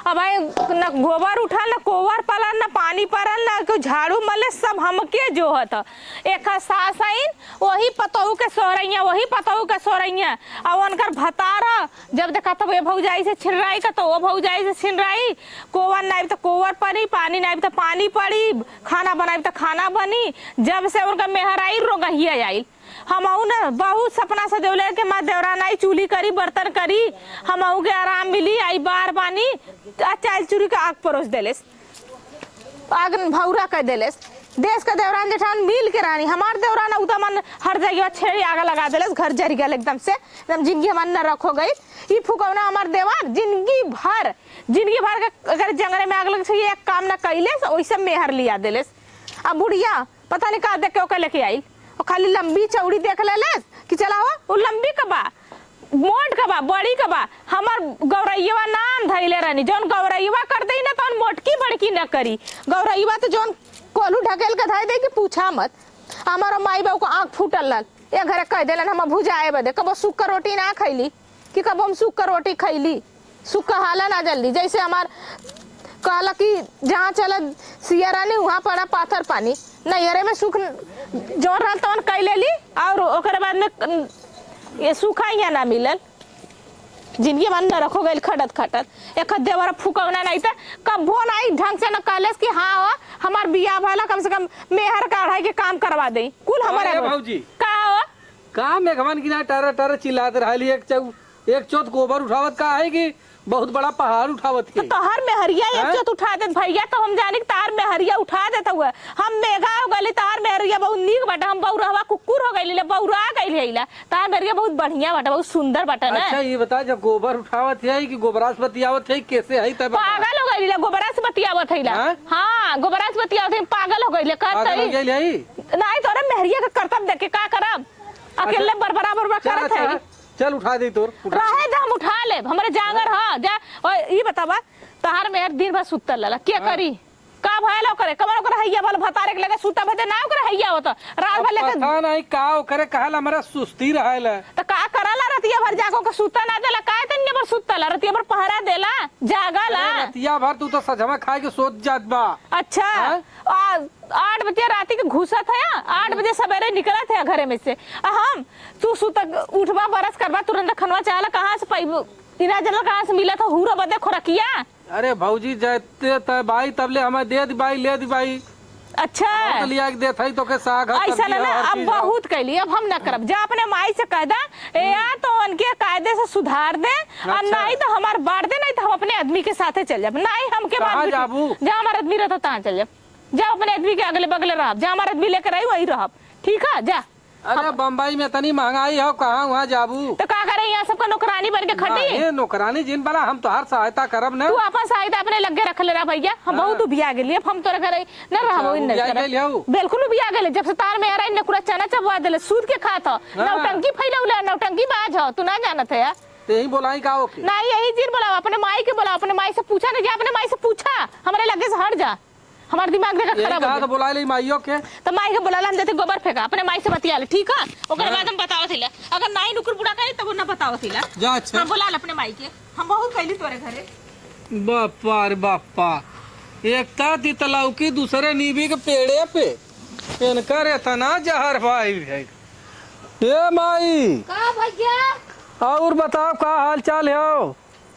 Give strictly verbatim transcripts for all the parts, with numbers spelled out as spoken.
अब भाई, न गोबर उठल, न कोवर पलल, न पानी परल, न कोई झाड़ू मले, सब हमके जोहत ह। एक सास आइन, वही पतोहू के सोहरइया, वही पतोहू के सोहरइया। अब उनकर भतार, जब देखा तब ये भौजाई से छिनराई का, तो वो भौजाई से छिनराई। कोवर नाइब तो कोवर पड़ी, पानी नाइब तो पानी पड़ी, खाना बनाइब तो खाना बनी। जब से उनका मेहर आई, रोगहिया आई। हमहू न बहुत सपना सजौले कि हमार देवरान आई, चूल्ही करी, बर्तन करी, हमहू के आराम मिली। आई बार बानी, आ चाल चूरी के आग परोस देलेस, आग भौरा कर देलेस। देश का देवरान जेठान मिल के रानी, हमार देवरान उ त मन हर जगह छेड़ी आग लगा देलेस, घर जरि गल एकदम से, एकदम जिंदगी हमार नरक हो गई। ई फुकौना हमार देवर जिंदगी भर, जिंदगी भर के अगर जंगले में आग लगे से एक काम ना कैलेस, ओइसे मेहर लिया देलेस। अब बुढ़िया पता नहीं का देख के ओके लेके आइल। और खाली लंबी चौड़ी देख लेलेस कि चला हो, उ लंबी क बा, मोट क बा, बड़ी क बा। हमार गौरैयवा नाम धइले रहनी, जौन गौरैयवा कर देई ना, तौन मोटकी बड़की न करी। गौरैयवा तो जौन कोल्हू ढकेल के धइ दे कि पूछा मत। हमारो माई बाबू को आँख फूटल रहल, ए घरे कह देलन हम भुजाए बदे, कबो सुख का रोटी ना खैली। कि कब हम सुख का रोटी खैली, सुख का हाला ना जल्दी। जैसे हमार कहला कि जहाँ चला सिया रानी, वहाँ पड़ा पाथर पानी। नैहरे में सुख जौन रहल तौन कई लेली, और ओकरे बाद में ये सुख यहाँ ना मिलल। जिंदगी में नरक हो गइल खटत खटत। एक देवर फुकौना नहीं त कब्बो नहीं ढंग से न कहलेस कि हाँ हो, हमार बियाह भला, कम से कम मेहर का अढ़ाई के काम करवा दे। कुल हमारे अरे भौजी। का हो? का मेघवन की ना टारा टारा चिल्लात रहली, एक चौ-, एक चोत गोबर उठावत का है कि बहुत बड़ा पहाड़ उठावत तो है। तोहर मेहरिया एक हैं? चोत उठा देत भैया, तो हम जानी कि तोहर मेहरिया उठा देत हुआ। हम मेघा हो गइली, तोहर मेहरिया बहुत नीक बाटे, हम बौरहवा कुकुर हो गइली, ले बौरा गइली है ला। तोहर मेहरिया बहुत बढ़िया बाटे, बहुत सुंदर बाटे ना। अच्छा, ये बता, जब गोबर उठावत है कि गोबरा से बतियावत है, कैसे है तब बता। पागल हो गइली, ले गोबरा से बतियावत है ला। हैं? हाँ, गोबरा से बतियावत है, पागल हो गइली, कहत पागल हो है। गइली है? नहीं, तोरे मेहरिया के करतब देख के का करब? अकेले अच्छा। बरबरा बरबरा अच्छा, करत है। अच्छा, चल उठा दे तोर, उठा। रहे दे, हम उठा लेब, हमरे जांगर ह। जा, ओ, ई बतावा, तहार मेहर दिन भर सुत्तल रहला, के हाँ। करी? का भयल ओकरे? कमर ओकरे हैया भल भतारे के लगे सुता भदे ना ओकरे हैया होत। रात अब भर लेके पता नहीं का ओकरे कहल हमरा सुस्ती रहल है। त का करला रतिया भर जागो के सुता ना देला? काहे तनिया भर सुतला? रतिया भर पहरा देला, जागला। अरे रतिया भर तू तो सजवा खाए के सोत जात बा। अच्छा, हाँ? आ, आठ बजे राती के घुसत है, आठ बजे सवेरे निकलत है घरे में से। आ हम, तू सुत, उठबा, बरस करबा, तुरंत खनवा चाहला, कहाँ से पाइबू? इना जला कहाँ से मिलत हो? हूरो बदे खोरकिया। अरे भौजी, जैते तय बाई, तब ले हमें दे दी बाई, ले दी बाई। अच्छा। हम तो लिया के देत हई, तो के साग है, ऐसा सब्जी ना, है, ना, हर अब चीज है। बहुत कैली, अब हम ना करब। जा अपने माई से कह दा, ए, या तो उनके कायदे से सुधार दे, और अच्छा। नहीं तो हमार बांट दे, नहीं तो हम अपने आदमी के साथे चल जाब। नहीं, हमके कहाँ बांट दे। जाबू? जा हमार आदमी रहता, तहाँ चल जाब। जा अपने आदमी के अगले बगले रहब, जा हमार आदमी लेकर आई, वही रहब। ठीक है, जा। अरे, हम बम्बई में इतनी महंगाई हो, कहाँ वहाँ जाबू? तो का करे, यहाँ सबका नौकरानी बन के खटी? ना, ये नौकरानी जिन बना, हम तोहार सहायता करब ना। तू अपन सहायता अपने लगे रख ले रहा भैया, हम हाँ। बहुत उबिया गेली, अब हम तोरे घरे न अच्छा, रहबो, इन उबिया गेली हऊ? बिल्कुल उबिया गेली, जब से तार में आ रहा, इन्ने पूरा चना चबवा देले, सूद के खात हो, हाँ। नौटंकी फैलौले, नौटंकी बाज हो, तू ना जानत है यार। ते ही बोलाई का ओके? ना, यही जिन बोलाओ, अपने माई के बोलाओ, अपने माई से पूछा नहीं जा, अपने माई से पूछा, हमारे लगे से हट जा। हमार दिमाग देखा यही खराब हो कहा गया। तो बुला ले माइयों के। तो माई के बुला ला, हम जाते गोबर फेंका, अपने माई से बतिया ले, ठीक है? ओकर हाँ। बाद हम बतावत हिला। अगर नाई नुकुर बुढ़ा करे, तब ना बतावत हिला। जा, अच्छा। हाँ, बुला ले अपने माई के। हम बहुत कैली तोरे घरे। बापा रे बापा, एक ता तितलाउकी, दूसरे नीबी के पेड़े पे। इनकर इतना जहर भाई है। ए माई। का भैया? और बताओ, का हाल चाल है?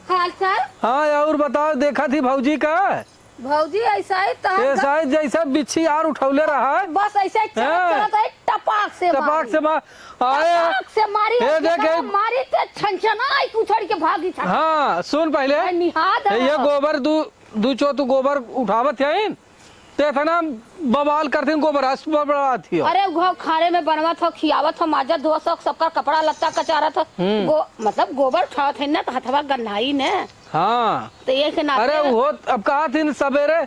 हाल चाल? हाँ, और बताओ, देखा थी भौजी का? भौजी, ऐसा ही तहन ए, का शायद जैसा बिच्छी आर उठौले रहा है। बस ऐसे ही चलत हाँ। चलत है, टपाक से टपाक मारी। से मार। आए। टपाक से मारी, ए, ऐसे देख, तरह ए। मारी ते छनछनाई उछड़ के भागी छन। हाँ, सुन पहले। ए, निहाद ए, ये है। गोबर दू, दू चो तू गोबर उठावत है, ते इतना बवाल करते हैं, गोबर अस बड़बड़ात हियो। अरे, वो खारे में बनवत हो, खियावत हो, माजत धोवत हो, सबका कपड़ा लत्ता कचारत हो। हम्म। गो-, मतलब गोबर उठावत है ना, तो हथवा गन्हाई ने। हाँ। तो ये के नाते अरे वो अब कहा थी न, सवेरे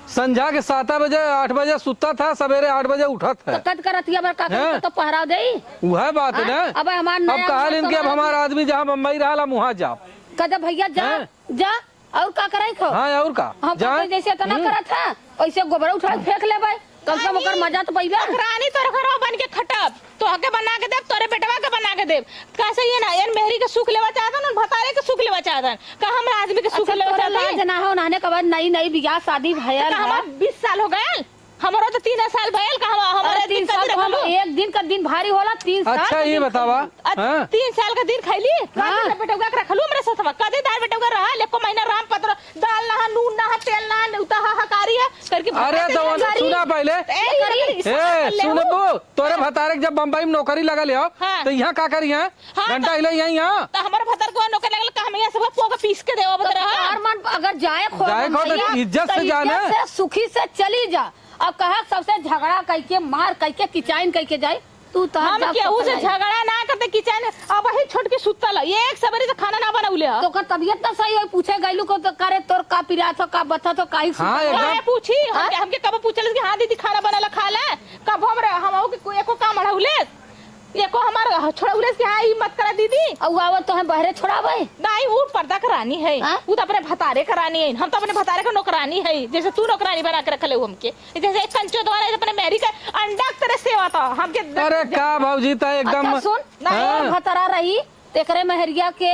संझा के सात बजे, आठ बजे सुतत है, सवेरे आठ बजे उठत है। तो कद करत ये बार का हैं? तो पहरा देई। वह बात है हाँ? ना। अब हमार अब नया कहा नया लेन के अब सामान हमार आदमी जहाँ बम्बई रहा, हम वहाँ जाओ। कद भैया जा, हैं? जा, और का करे खो? हाँ, और का? हम जा। कहते जैसे इतना हम्म। करत है, वैसे गोबर उठा के फेंक लेबै। कम से कम ओकर मजा तो पइबे। रानी तोरे घरवा बन के खटब, तोहके बना के देब, तोरे बेटवा के बना के देब। कैसे ये ना, एन मेहरी के सुख लेवा चाहतन, भतारे के सुख लेवा चाहतन। का हम आदमी के सुख अच्छा, लेवा तोरा चाहतन? लाज ना हो, नाने के बाद नई नई बियाह शादी भयल तो का है। हमार बीस साल हो गयल, हमरो तो तीन साल भयल, का हम, अरे, हमारे तीन दिक्कत साल तो हम रखलू। एक दिन का दिन भारी होला, तीन साल अच्छा, का ये दिन बतावा, खैली। अ, हाँ। तीन साल का दिन खैली, हाँ। कदे बेटौगा के रखलू हमरे सथवा, कदे दार बेटौगा रहा, एको महीना राम पत्र, दाल ना, नून ना, तेल ना, उता हाहाकारी है, करके अरे, भगाते तो हैं गाड़ी। सुना पहले। ए, करी। ए, सुनबू, तोरे हाँ। भतारे के जब बम्बई में नौकरी लगल हो, हाँ। तो यहाँ का करी है? हाँ, घंटा तो, हिले यहीं, हाँ। तो हमारे भतार को नौकरी लगल, का हम यहाँ से वो पोगा पीस के देवा तो बता रहा? तोहार मन अगर जाए खो जाए खो तो भैया, इज्जत से तो जाना। इज्जत से, सुखी से चली जा। अब कहा सबसे झगड़ा कइके, मार कइके, किचाइन कइके जाए, तू तो हम जब केहू से पकड़ाई। झगड़ा ना करते, किचाइन, अब वही छोटकी सुतल है, एक सबेरे से खाना ना बनौले है। तो ओकर तबियत ना सही होई, पूछे गइलू को तो करे तोर का पिरात हो, का बथत हो, काहे हाँ, सुतल हो? एकदम। काहे पूछी? हम, हाँ? हमके कब पूछल कि हाँ दीदी खाना बनल खा ले? कब हम रह-, हम के कोई एको काम अढ़ौले? एको हमार छोड़ौलेस कि हाँ, ई मत करा दीदी। अउ आवत तो हम बहरे छोड़ावे। नहीं, ऊ पर्दा के रानी है। हाँ? ऊ तो अपने भतारे के रानी है। हम तो अपने भतारे के नौकरानी है। जैसे तू नौकरानी बना के रख ले हमके। जैसे एक कंचो द्वारा अपने मेहरी के अंडा के तरह सेवा था। हमके अरे का भौजी, त एकदम अच्छा, सुन। नहीं, हाँ। भतारा रही, तेकरे मेहरिया के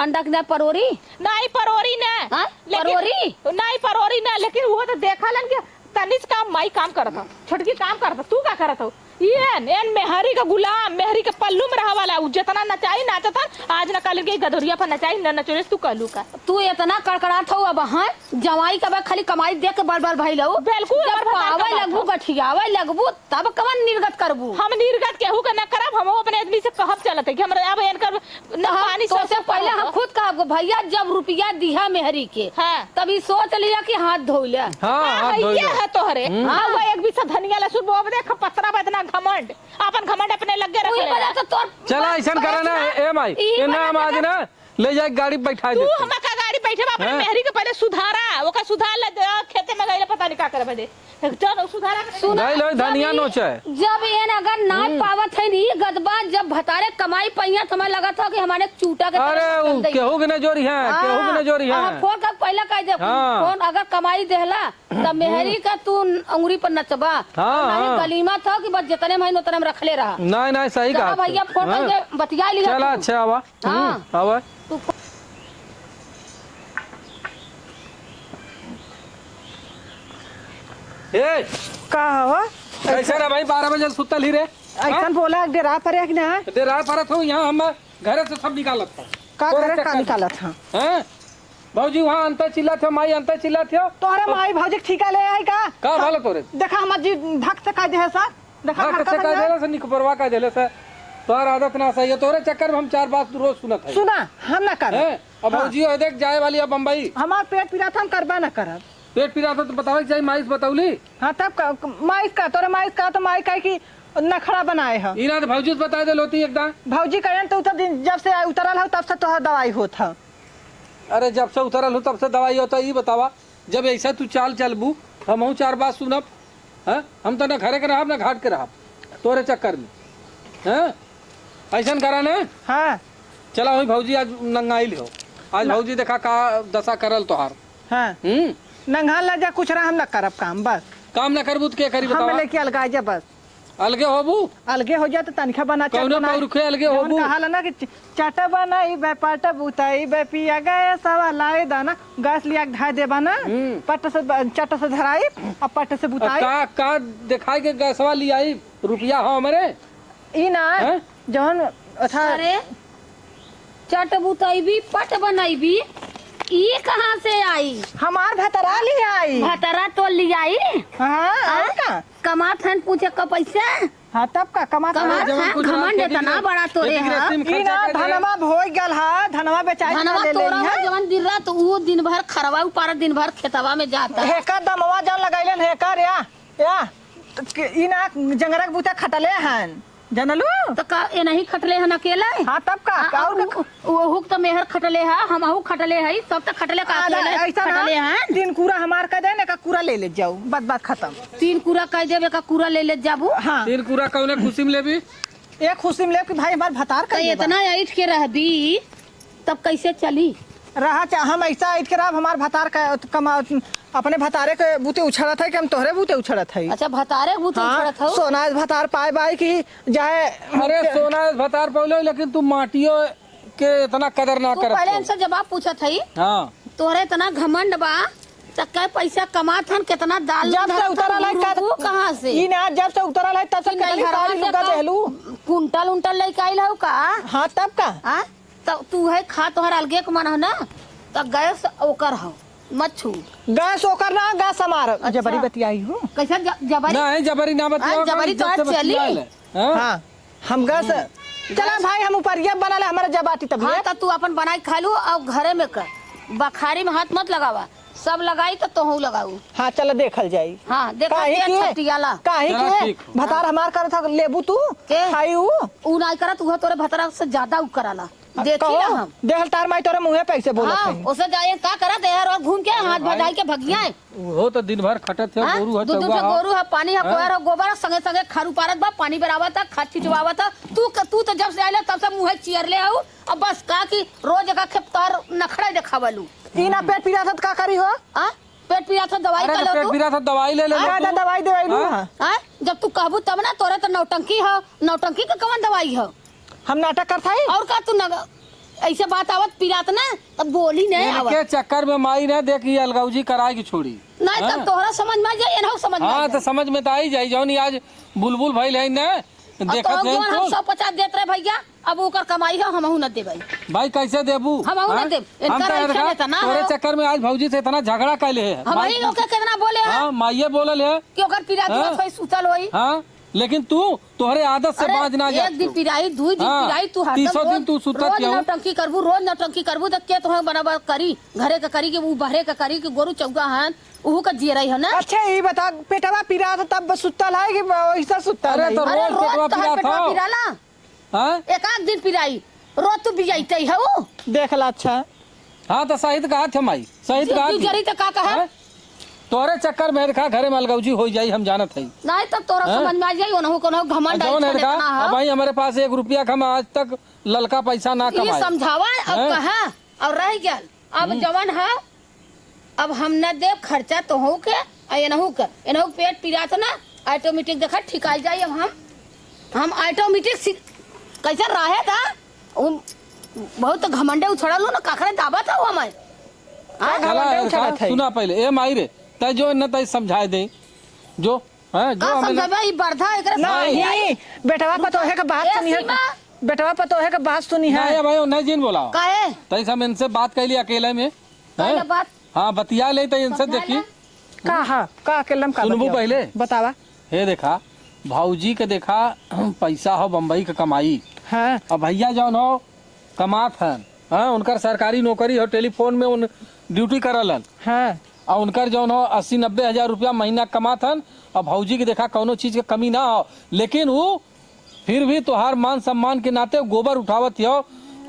अंडा के ना परोरी? नहीं, परोरी ना। हाँ? लेकिन परोरी? नहीं, परोरी ना, लेकिन वो तो देखा लन कि तनिच काम माई काम करत ह, छोटकी काम करत ह, तू का करत हो? एन, एन मेहरी का गुलाम, मेहरी के पल्लू में रहा वाला, उ जितना नचाई नाचत हन, आज न काल के गदोरिया पर नचाई, न नचोरेस तू कहलू का? तू इतना कड़कड़ात हो अब, हाँ? जवाई का बा खाली कमाई देख के बड़ बड़ भइल हो। बिल्कुल, जब हमार भतार पावे कमात लगबू, हो। गठियावे लगबू, तब कवन निर्गत करबू? हम निर्गत केहू के न करब, हम अपने आदमी से कहब चलत है कि हमरा अब एनकर न तो हम, पानी तोसे सब पहले हम खुद कहब, भैया, जब रुपया दिहा मेहरी के, हाँ। तब ई सोच लिया कि हाथ धो ले। हाँ, हाँ, हाथ धो भैया ले। है तोहरे। हम्म। हाँ, वो एक बीसा धनिया लहसुन बोब दे, ख-, पतरा बा इतना घमंड, आपन घमंड अपने लगे रख उही ले। वजह से तोर चला, बात ऐसन करा ना, ए, ए माई, ई ए ना, वजह हम से आज ना ले जाए गाड़ी बैठा तू देते। हमका गाड़ी बैठे बा, अपने हाँ। मेहरी के पहले सुधारा, ओका सुधार ले, खेते में गइले पता नहीं का करे बदे। जब सुधारा के सुना, गइल होई धनिया जब ई, नोचे। जब एन अगर ना हम्म। पावत है नी गदबा, जब भतारे कमाई पइया, त हमें लगत हो कि हमारे चूटा के अरे, तरह उ गंदगी। केहू के न जोरी है, हाँ, केहू के न जोरी है। हाँ, फोन कर पहले कह दे, हाँ। फोन अगर कमाई देहला, त मेहरी हम्म। का तू अंगुरी पर नचबा। हाँ, और नहीं हाँ। गलीमा था कि बस जितने में है, उतने में रख ले रहा। नहीं, नहीं, सही चला कहा भैया, तू। फोन हाँ। करके बतिया लिया चला, तू। अच्छा, आवा। हाँ। हम्म, आवा। तू फो- ए! का हवा? कैसे रे भाई, बारह बजे सुतल ही रे? ऐसन हाँ? बोला, डेरा परे कि ना? डेरा परत हो, यहाँ हम घरे से सब निकालत हो। का तोरे घरे का चक्कर में। निकालत हो? हैं? भौजी वहाँ अंतर चिल्लात हो, माई अंतर चिल्लात हो। तोहरे माई भौजी के ठीका ले आई का? का भला तोरे? देखा हमार जी भक्त से कह दे है सर। देखा, हाँ, हरकत कच्चा कह ना। देले से, निकपरवा कह देले से। तोहार आदत ना सही है, तोरे चक्कर में हम चार बात रोज सुनत है। सुना, हम ना करब। हैं? अब हाँ। भौजी हो देख जाए वाली है बम्बई। हमार पेट पीरा था, हम करबा ना करब। पेट पीरा था तो बतावे के चाही, माई से बतौली? हाँ, तब का, माई का, तोरे माई का तो माई कहे कि नखड़ा बनाए है। ई ना तो भौजी से बता दे लोती एकदम। भौजी कहें तो उतर दिन जब से उतरल हो तब से तोहर दवाई होत है। अरे जब से उतरल हो तब से दवाई होता, ई बतावा। जब ऐसा तू चाल चलबू, हमहू चार बात सुनब, हैं? हम तो ना घरे के रहब, ना घाट के रहब, तोरे चक्कर में, हैं? ऐसन करा ना? हाँ। चला वही भौजी आज नंगाइल हो, आज हाँ। भौजी देखा का दशा करल तोहार। हाँ। हम्म? नंगा ला जा, कुछ रहा, हम ना करब काम, बस। काम ना करबू तो के करी हम बतावा? लेके अलगा जा, बस। अलगे होबू? अलगे हो जा तो तनखा बना, चल कौनो बना। पौरुखे अलगे जौन होबू? कहाला ना कि च-, चट बनाई बे, पट बुताई बे, पिया गैसवा लाई दाना, गैस लिया के धराई देबा ना, हम्म। पट से ब-, चट से धराई, अब पट से अब बुताई। का, का देखाई के गैसवा लियाई, रुपया हो हमरे? ई ना, हैं? जौन, अच्छा। अरे, चट बुतैबी, पट बनैबी, ई कहाँ से आई? हमार भतरा ले आई। भतरा तो ले आई? हाँ, हाँ? और का? कमात हन पूछे क पैसे? हाँ, तब का कमात कमात हन? जवन हन, कुछ घमंड रहत इतना है, बड़ा तोरे एक हा। गृहस्थी में ई खर्चा ना, कर दे। धनवा भोई गल हा, धनवा बेचाई धनवा ले ले तोरा हा। हा, जवन दिन रात ऊ दिन भर खरवा उपार दिन भर खेतवा में जाता। हेका दमवा जौन लगैलन हेका रे, या, त के, ई ना जंगरा के बूते खटले हन, जनलू? त का ए नहीं खटले हन अकेले? हाँ, तब का, आ, का और उ, का? उ, ओहू के त मेहर खटले हा, हमहू खटले हई, सब त खटले का आ, अकेले ऐसा ना, खटले हन? तीन कूरा हमार कह दे, एका कूरा ले ले जाऊ, बात, बात खत्म। तीन कूरा कह देब, एका कूरा ले ले जाबू। हाँ। तीन कूरा कौने खुशी में लेबी? एक खुशी में लेब कि भाई हमार भतार त कइले बा। इतना ऐठ के रहबी, तब कैसे चली? रहा चा-, हम ऐसा ऐठ के रहब, हमार भतार का कमा, अपने भतारे के बूते उछड़त है कि हम तोहरे बूते उछड़त है? अच्छा, भतारे के बूते हाँ, उछड़त हौ? सोना भतार पाए बाई की जाए। अरे, सोना भतार पौले, लेकिन तू माटियो के इतना कदर ना तू करत पहले हो। इनसे जवाब पूछत है। हाँ। तोहरे इतना घमंड बा, त कै पैसा कमात हन, कितना दाल जब से उधर उतरल है, उधर कद-, कहाँ से? ई ना, जब से उतरल है, तब से कि कितनी नैहरवा सारी से लुगा का देहलू। कुंटल उंटल लेके आइल हौ का? हाँ, तब का? हाँ? त तू है खा, तोहर अलगे के मन हो ना, त गैस ओकर हो, मत छू। गैस ओकर ना, गैस हमार। अच्छा। जबरी बतियाई हो। कैसे ज-, जबरी? नहीं, जबरी ना बतियाओ, हाँ, जबरी इज्जत तो से चली। बतिया ले। हाँ? हाँ, हम गैस, हम्म। चला गैस भाई, हम ऊपरिया बना ले, हमारा जब आटी तब हाँ, ये। त तू अपन बनाई खा लू और घरे में कर, बखारी में हाथ मत लगावा, सब लगाई त तोहू लगाऊ। हाँ, चला देखल जाई। हाँ, देखल काहे के के? छटियाला। काहे चला, के? ठीक हो। भतार हमार करत ह, लेबू तू? के? खाई ऊ? ऊ नाई करत, उहो तोरे भतार से ज्यादा ऊ कराला। अब देखी कहो, ना हम। देहल तार माई तोरे मुँहे पे ऐसे बोलत हाँ, है। ओसे जाए का करत है, रोज घूम के हाथ भाई। भजाई के भगिया है। उहो तो दिन भर खटत है, हाँ? गोरू है, दू, दू चौवा ठो है। गोरू है, पानी है, हाँ? कोयर है, गोबर है, संगे संगे खर उपारत बा, पानी बेरावत है, खाद छिंचवावत है। तू क-, तू तो जब से आइले तब से मुँहे चियर ले आऊ। अब बस का कि रोज एका खेप तोहर नखड़ा देखावलू। ई ना पेट पीरा था त का करी हो? आ? पेट पीरा था दवाई अरे कर तो लो पेट तू। पीरा था दवाई ले ले हाँ? लो हाँ, तू। दवाई देवाई लू हाँ? हाँ। हाँ? जब तू कहबू तब ना, तोरे तो नौटंकी हो, नौटंकी के कवन दवाई हो? हम नाटक करत हई? और का तू नग-, ऐसे बात आवत पिरात ना, तब बोली नहीं आवत। इनके चक्कर में माई ना देख, ये अलगौजी कराए की छोड़ी। नहीं, तब हाँ? तोहरा समझ में आ जाई, एनहु समझ में आ हाँ, तो जाई। समझ में तो आई जाई, जौन ये आज बुलबुल भइल है ना, और देखत तोहू है जौन हम कुछ। सौ पचास देत रहे भैया, अब ओकर कमाई हो, हमहू न देबै। भाई, कैसे देबू? हमहू न हाँ? देब। हम इनका तो रईखा इनका, नेता ना तोरे हो। चक्कर में आज भौजी से इतना झगड़ा कैले है। हम माई ही ओके कितना बोले हैं? हाँ, माइये बोलल है। कि ओकर पिरात हाँ? होई, सुतल होई। हाँ? लेकिन तू, तोहरे आदत से अरे, बाज ना जात एक दिन तू। पिराई, दुई दिन हाँ, पिराई, तू हरदम तीसो दिन रोज, तू सुतत रोज हऊ। नौटंकी करबू, रोज नौटंकी करबू, त के तोहे बराबर करी? घरे के करी कि ऊ बहरे के करी कि गोरू चौगा हन, उहू का जियरई हो ना? अच्छा, ई बता, पेटवा पिरात तब सुतल है कि वैसा सुतल अरे, है? तो अरे, रोज रोज पेटवा तोहर पिरात पेटवा हो। पिराला? हाँ? एक आध दिन पिराई, रोज तू बियाइते हऊ। देख ला, अच्छा। हाँ, तो सही तो कहत है माई, सही तो जी, कहत जी, है। जरी तो का कहा? हाँ? तोहरे चक्कर में देखा, घरे में अलगौजी हो जाई, हम जानत हई। नहीं, तब तोरा हाँ? समझ में आ जाई, ओनहु कोनो घमंड आ जौन है ऐसा का, इतना हो। अब भाई, हमारे पास एक रुपया का हम आज तक ललका पैसा ना ये कमाए। समझावा, अब हैं? कहा, और रह गया, अब हम्म। जवन है, अब हम न देब खर्चा तोहू के, आ एनहू के, एनहू के पेट पिरात ना, automatic देखा ठिकाई जाई। अब हम, हम automatic सी-, कैसे रहे था, उन बहुत घमंडे उछड़ल हो ना, काखरे दाबत हो हमें। हाँ? का चला, घमंडे ए, उछड़त है? सुना पहले, ए माई रे, तै जो न तै समझाए दे, जो, हैं, जो का हमें समझाबे, ई बरधा एकरे नहीं, समझाई। बेटवा पतोहे के बात ए सुनी है। सीमा। बेटवा पतोहे के बात सुनी है। नहीं भाई, नहीं जिन बोला। काहे? तै हम इनसे बात कैली अकेले में। पहले हैं? बात हाँ, बतिया ले तो इनसे समझा देखी। ले। का, हाँ, का अकेले में का सुनबू बतियाओ? पहले। बतावा। हे देखा, भौजी के देखा, पैसा हो बम्बई के कमाई। हाँ। अब भैया जौन हो, कमात हन, हाँ, उनकर सरकारी नौकरी हो, टेलीफोन में उन ड्यूटी करलन। हाँ। और उनकर जौन हो, अस्सी नब्बे हजार रुपया महीना कमात हन। और भौजी के देखा, कौनो चीज के कमी ना हो, लेकिन ऊ फिर भी तोहार मान सम्मान के नाते गोबर उठावत हियो,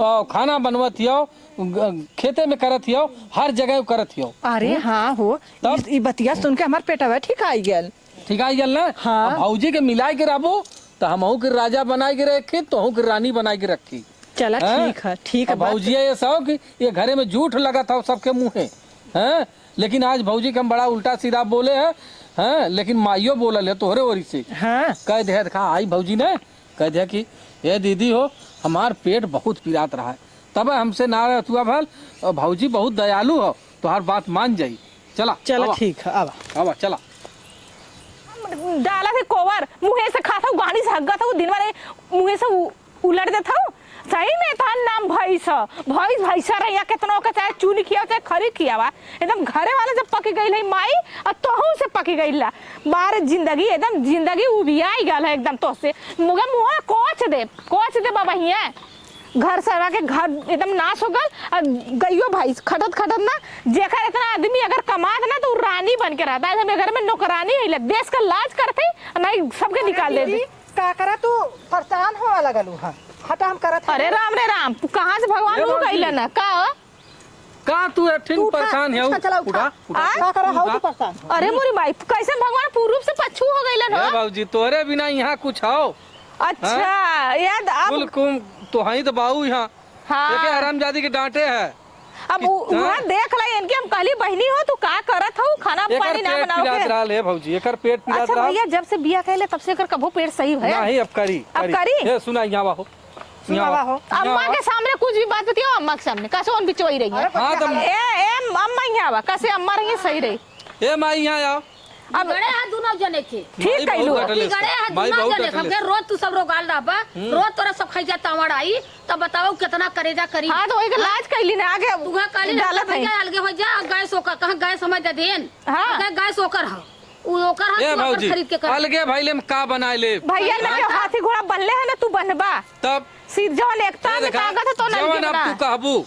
अ, खाना बनवत हियो, ग-, खेते में करत हियो, हर जगह करत हियो। अरे हम्म? हाँ हो, तब? ई, ई बतिया सुन के हमार पेटवा ठिकाई गेल। ठिकाई गेल ना? हाँ। अब भौजी के मिलाए के रहबो, तो हमहू के राजा बनाए के रखी, तोहू के रानी बनाए के रखी। चला, हैं? ठीक है, ठीक है, अब बात भौजिया ये सौ कि ये घरे में जूठ लगत हो सबके मुँहे, हैं? लेकिन आज भौजी के हम बड़ा उल्टा सीधा बोले हैं, हैं? लेकिन माइयो बोलल है तोहरे ओरी से। हाँ। कह दे, देखा, आई भौजी ने कह दे कि, "ए दीदी हो, हमार पेट बहुत पिरात रहा है, तब हमसे ना रहतुआ भल, और भौजी बहुत दयालु हो, तोहार बात मान जाई।" चला, चला, आवा। ठीक है, आवा। आवा, चला। डाला थे कोवर, मुँहे से खाता हूँ, गाड़ी से हग्गा था, वो दिन भर मुँहे से उ-, उलट देत हऊ। सही में तोहार नाम भैंस ह। भैंस, भैंसा रहिया, केतनो के चाहे चूनी खियावा, चाहे खरी खियावा। एकदम घरे वाला जब पकि गइल है माई, आ तोहू से पकि गइल ला। बार जिंदगी, एकदम जिंदगी उबियाई गल है एकदम तोहसे। मुगे मुँह कोच दे, कोच दे बाबा हियाँ। घर सरा के घर एकदम नाश हो गल। आ गइयो भैंस खटत खटत ना, जेकर इतना आदमी अगर कमात ना, तो उ रानी बन के रहता है। हम घर में नौकरानी है, देश का लाज करते, नहीं सबके निकाल देते। काकरा तू परेशान होवे लगलू ह। हटा, हम करत हई। अरे राम रे राम, तू कहाँ से भगवान ए हो भौजी। गइल ना? का हो? का तू एठिन तू उठा, परेशान है? उठा, चला, उठा। उठा, उठा, आ? काकरा तू हो उठा। तू परेशान हो? अरे मोरी माई, कैसे भगवान पूरब से पछू हो गइलन ए हो? भौजी, तोरे बिना यहाँ कुछ हो? अच्छा, हाँ? याद अब कुल कुम तो हई तो बाऊ यहाँ। हाँ। एके हरामजादी के डांटे है। अब उ-, हाँ? उहाँ देख ला इनके, हम कहली, "बहिनी हो, तू का करत हो? खाना एकर पानी ना पेट बनाओ पिरात के?" रहल है भौजी, एकर पेट पिरात अच्छा रहल। भैया, जब से बियाह कइले तब से एकर कबो पेट सही है? नहीं, अब करी, अब करी? करी? ए, सुना, यहाँ आवा हो। सुना, यहाँ आवा आवा। हो। अम्मा यहाँ के सामने कुछ भी बात बतियाओ, अम्मा के सामने। कैसे उन बिचवाई रही है? अरे, हाँ, तो ए, ए, अम्मा यहाँ आवा, कैसे अम्मा रही है, सही रही। ए माई, यहाँ आओ। अब बिगड़े है दुनो जने के। ठीक माई बहुत कइलू। डटले बिगड़े है माई दुनो बहुत जने के। डटले। हमके रोज तू सब रोगाल रहबा, हम्म। रोज तोरा सब खैजा तावड़ आई, तब बताओ कितना करेजा करी। हाँ, तो वही के लाज कइली ना आगे। तू कहा काली ना, डालत है। भैया अलगे हो जा, गैस ओकर, कहाँ गैस समझ दे देन। हाँ। गै-, गैस ओकर ह। उ ओकर ह, ए तू अपन भौजी, खरीद के कर। अलगे भइले में का बनाए ले? भैया ना हाँ? के हाथी घोड़ा बनले है ना, तू बनबा। तब सीध जवन एकता ए में देखा, ताकत है, तो नहीं जवन अब बना। तू कहबू,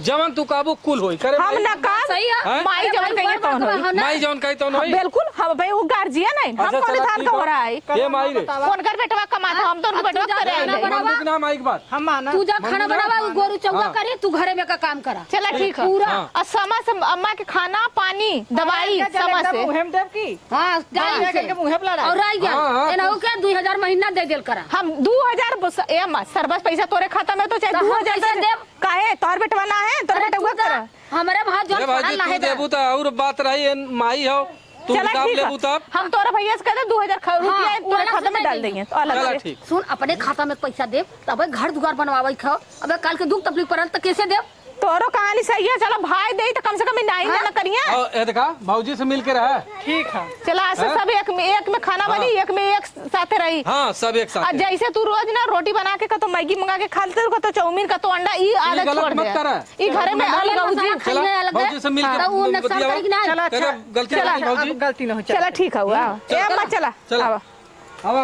जवन तू कहबू, कुल होई। करे हम माई? ना कहब, सही है। हैं? माई अरे जवन भाई, कहिए, बार तवन बार होई। हम ना माई जवन कही, तवन हाँ, होई। बिल्कुल, हम भाई, वो गार्जियन है, हम अच्छा, कौन चला, धान ठीक का हो है। रहा है? ए माई रे। कौन कर बेटवा कमात, हम तो उनके अब तू बेटवा जा करे खाना आइले। बनावा। मंदू के नाम आई एक बार। हम माना। तू जा खाना मंदू के नाम बनावा, आई। गोरू चौका हाँ। करे, तू घरे में का काम करा। चला, ठीक है। पूरा। हाँ। और समय से अम्मा के खाना, पानी, दवाई, हाँ, चल, समय एकदम से। मुहिम देव की। हाँ, टाइम हाँ, से। एकदम मुहिम लड़ा। और रह गया, हाँ, हाँ, एनहू तू के दुई हजार महीना दे देल करा। हम दू हजार बस, ए अम्मा, सरबस पैसा तोरे खाता में तो चाहे तो हम दू हजार कैसे दे दे। देब? काहे? तोहर बेटवा ना है? तोहर अरे बेटवा तू जा, करा। हमरे भाव जौन ए भाई पड़ा जी, ना तू है देबू त और बात रही, एन माई हो, तू चला हिसाब ठीक है। लेबू तब। हम तोरा भैया से कह दे, दू हजार ख-, हाँ, रुपया वो तोरे अलग खाता से में दे डाल देंगे। देंगे, तो अलग चला से। ठीक। सुन, अपने खाता में पैसा देब, तबे घर दुआर बनवावे खाओ, अबे काल के दुख तकलीफ पड़ल त कैसे देब? तोरो कहानी सही है, चलो भाई दे त कम से कम ई नाई हाँ। ना करिए। और ए देखा, भौजी से मिल के रहा। ठीक है। चला, आज से हाँ? सब एक में, एक में खाना हाँ। बनी, एक में एक साथे रही। हाँ, सब एक साथ आ, है। जैसे तू रोज ना रोटी बना के कतो मैगी मंगा के खा लेते, कतो चाउमीन, कतो अंडा, ई ई आदत गलत छोड़ मत दे। करा। ई घरे में अलग मसाला रहो जी। खाइए चला, अलग है। भौजी से मिल के हाँ। तो वो नुकसान बतियावा। करेगी ना। चला, अच्छा। करा, गलती चला। ना की भौजी। अब गलती ना हो, चला। चला, ठीक है, हुआ। हम्म, ए, चला। अम्मा, चला। चला। आवा। आवा।